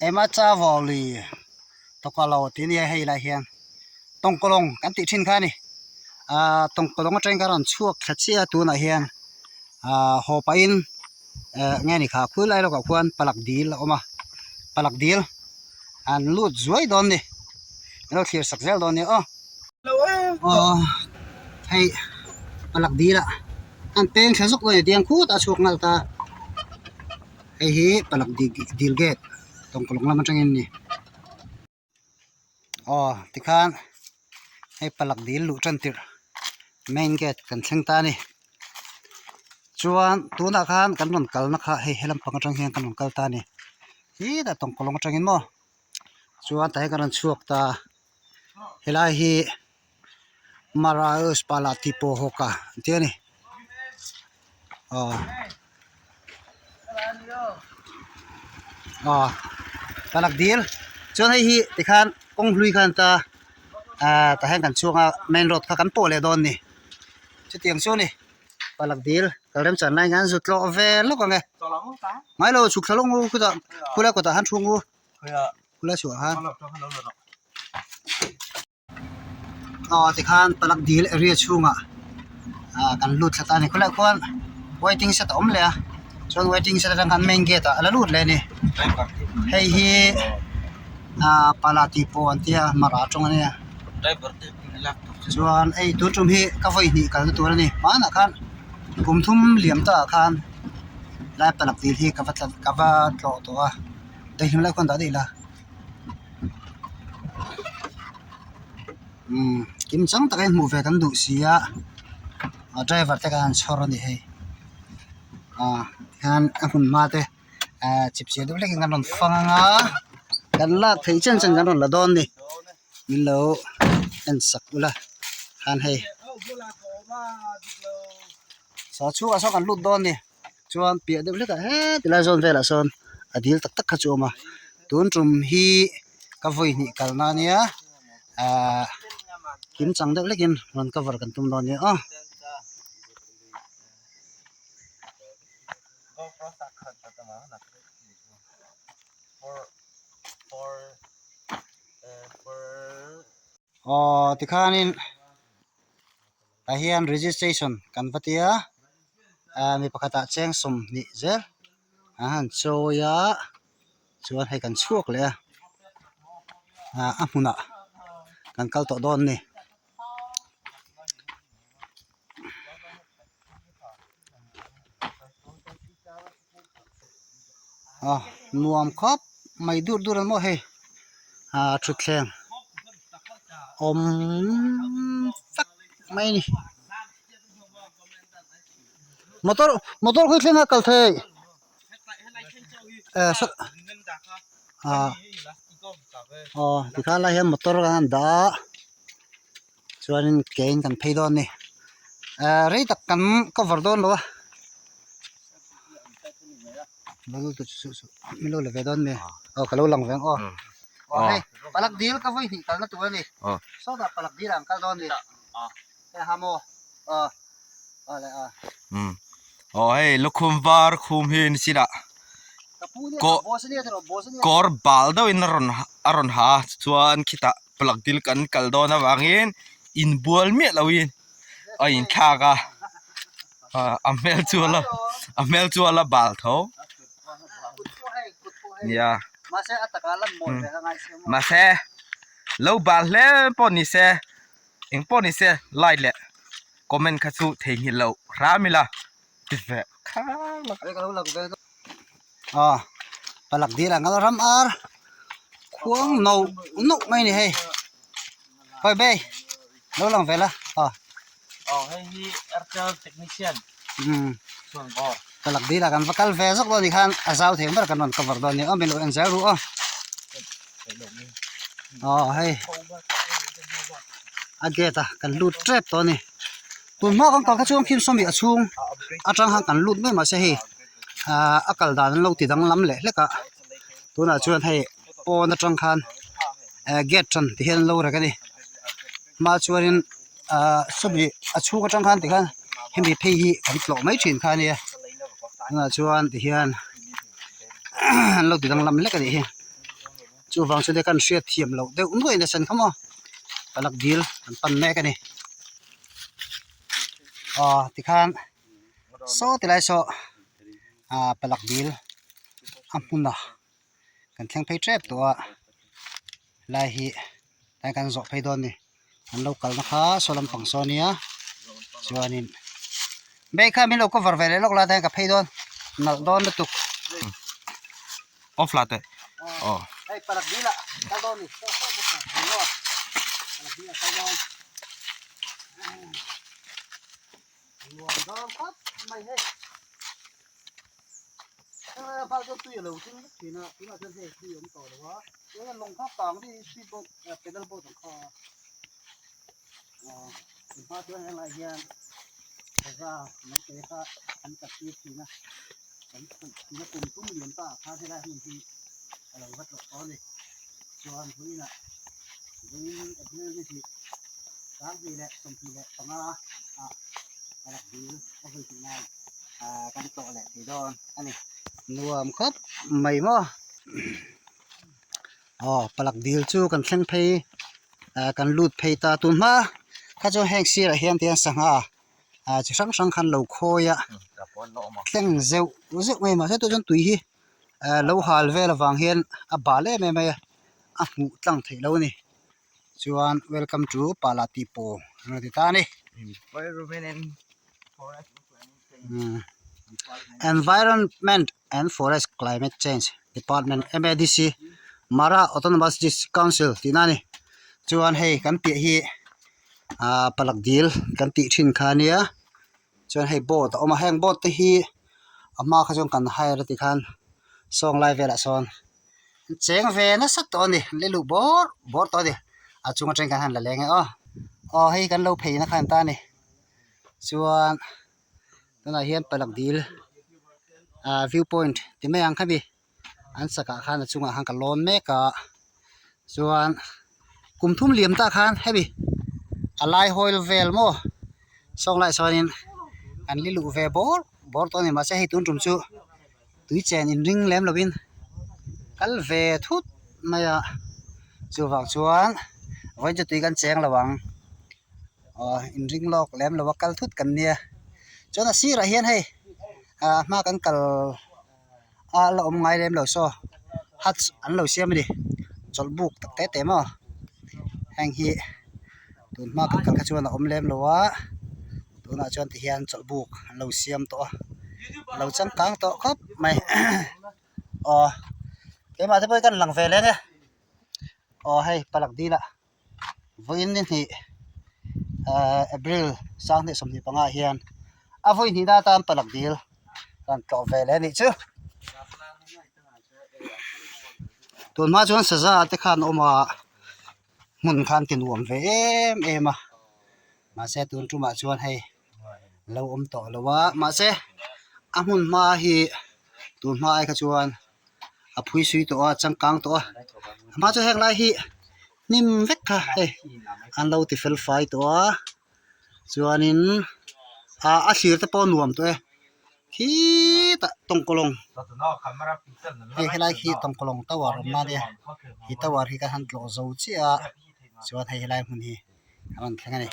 Ema cha vawh lui tawka lo tih ania hei lai hian tawngkawlawng kan tih thin kha a ni ahh tawngkawlawng atangin khan a rawn chhuak thla chiah a tunah hian ahh haw pahin eh nge ni kha khul lai lawkah khuan palak dil a awm a palak dil an lut zuai dawn a ni an lo thlir sak zel dawn a ni aw. Aw hei palak dil ah an peng thla zawk dawn a ni tiang khutah a chhuak nghal ta hei hi palak dil gate tawngkawlawng lam atangin a ni. Aw tikhan hei palak dil luh tan tirh main gate kan thleng ta a ni chuan tunah khan kan rawn kalna kha hei helam pang atang hian kan rawn kal ta a ni hetah tawngkawlawng atangin maw chuan tah hian kan rawn chhuak ta helai hi Maraus pala tih pawh hawk a an ti a ni aw aw palak dil chuan hei hi tikhan kawng hlui khan ta ah tah hian kan chhuak a main road kha kan pawh leh dawn a ni chutiang chu a ni palak dil kal remchan lai hian zut tlawh ve lawk ang e ngailo chhuk thla lawk ang u khutah khulai kawtah han thu ang u khulai chhuah khan. Aw tikhan palak dil area chhungah ah kan lut thla ta a ni khawlaiah khuan waiting shed a awm leh a chuan waiting shed atang khan main gate ah a la lut leh a ni hei hi ah pala tih pawh an tia mara tawng a nia chuan hei tun tum hi ka vawi hnih kalna tur a ni hmanah khan kum thum liam ta ah khan lai palak dil hi ka va ka va tlawh tawh a daihlim lai khuan dah daih ila. Umm kim chang takin hmuh ve kan duh si a a driver te khan an chhawr a ni hei ah hian a hmun hma te ah chipchiar deuh hlekin kan rawn fang anga kan lak theih chen chen kan rawn la dawn a ni min lo en sak ula khan hei saw chhungah sawn kan lut dawn a ni. Chuan piah deuh hlekah heti lai zawn velah sawn a dil tak tak kha chu a awm a tun tum hi ka vawi hnih kalna ania ahh kim chang deuh hlekin rawn cover kan tum dawn nia aw. Aw tikhanin tah hian registration kan va tia ah mi pakhatah cheng 20 zel an han chawi a chuan hei kan chhuak leh a ah a hmunah kan kal tawh dawn a ni. Aw nuam khawp mai dur dur ang maw hei ah thutthleng awm vek mai a ni motor motor khawi thleng a kal thei eh saw ah aw tikhan lai hian motor an han dah a chuanin ke in kan phei dawn a ni ah rei tak kan cover dawn lo a min lo la ve dawn mi aw ka lo lang ve ang aw aw hei palak dil ka vawi hnih kalna tur a ni sawtah palak dil ah an kal dawn a ni hei ha maw aw aw le aw aw hei lukhum var khum hi ni chin ah kawr bal deuh in a rawn a rawn ha a chuan khitah palak dil kan kal dawn avangin inbual miah lo in a inthlak a a hmel chu a la a hmel chu a la bal tho nia mahse lo bal hle pawh ni se eng pawh ni se like leh comment kha chu theihnghilh loh hram ila ti ve khang Aw palak dil ang a ram ar khuang no nawk mai a ni hei hawi bay lo lang ve la aw aw hei hi airtel technician umm chuan aw palak dil ah kan va kal ve zawk dawn a nih khan a zau thei ang ber kan rawn cover dawn a ni aw min lo en zel ru aw aw hei a gate a kan lut tep tawh a ni tun hma kan kal kha chuan khim sawmi a chhung atang khan kan lut mai mahse hei ahh a kal dan an lo ti danglam leh hlek a tunah chuan hei pawn atang khan eh gate tan ti hian an lo rek a ni hma chuanin ahh sawmi a chhung atang khan tikhan hemi phei hi kan tlawh mai thin kha a nia tunah chuan tihian an lo ti danglam hlek a nih hi. Chuvang chu kan hriat thiam loh deuh nuaih nasa kha maw palak dil an pan mek a ni. Aw tikhan saw tilai saw ah palak dil a hmun a kan thleng phei tep tawh a lai hi tlai kan zawh phei dawn a ni an lo kalna kha saw lampang saw ania chuanin bag kha min lo cover ve leh lawk lai te hian ka phei dawn nalh dawn lutuk. Off lah teh aw. Hei palak dil ah kal dawn ni saw saw bawk a ni maw palak dil ah kal dawn nuam dawn khawp mai hei. Heng chuan tui a lo ding vek thin a tunah chuan hei tui a awm tawh lo a chuan lawng kha kang hi speed boat pedal boat ang kha a hma chuan helai hian saza naute kha an kat tir thin a kan tuna kum tum lian ta ah khan helai hmun hi a lo va tlawh tawh a ni chuan vawiinah vawiin April ni hnih sanghnih leh 25 ah ka rak dil a vawi tih nan. ah kan tlawh leh thei dawn a ni nuam khawp mai maw aw palak dil chu kan thleng phei ah kan lut phei ta tun hma kha chuan heng sirah hian tihian sangha ah chi hrang hrang khan lo khawi a thleng zeuh zeuh mai mahse tah chuan tui hi ah lo hal vel avang hian a bal em em mai a a hmuh tlang theih loh a ni chuan welcome to pala tih pawl an rawn ti ta a ni. Environment and Forest Climate Change Department M_A_D_C Mara Autonomous District Council tih na a ni chuan hei kan piah hi ahh palak dil kan tih thin kha a nia chuan hei boat a awm a heng boat te hi a hma kha chuan kan hire a tikhan sawng lai velah sawn cheng ve nasa tawh a ni an la luh bawrh bawrh tawh a ni a chung atangin kan han la leng e aw aw hei kan lo phei na kha an ta a ni. Chuan tunah hian palak dil ah view point ti mai ang khami an sakah khan a chungah khan ka lawn mek a chuan kum thum liam tah khan hemi a lai hawi vel maw sawng laiah sawnin an li luh ve bawr bawr tawh a ni mahse hei tun tum chu tui chen in ring lem lovin kal ve thut mai a chuvang chuan vawiin chu tui kan cheng lo ang. Aw inring lawk lem lo a kal thut kan nia chuan a sirah hian hei ah hma kan kal a la awm ngai lem lo saw huts an lo siam a ni chawlh buk tak te te maw heng hi tun hma kan kal kha chuan a awm lem lo a tunah chuan ti hian chawlh buk an lo siam tawh a a lo changkang tawh khawp mai aw keimah te pawh hi kan lang ve leng e aw hei palak dil ah. Vawiin ni hnih ahh April 2025 ah hian a vawi hnihna atan palak dil kan tlawh ve leh a nih chu. Tunhma chuan saza te khan awm a hmun khan ti nuam ve em em a mahse tun tumah chuan hei lo awm tawh lo a mahse a hmun hma hi tun hma ai kha chuan a phui sui tawh a changkang tawh a a hma chu heng lai hi hnim vek kha hei an lo ti fel fai tawh a chuanin ah a thlir te pawh a nuam tawh e khitah tawngkawlawng hei helai hi tawngkawlawng tower awm a nia he tower hi kan han tlawh zo chiah a chuan hei helai hmun hi a rawn thleng a ni.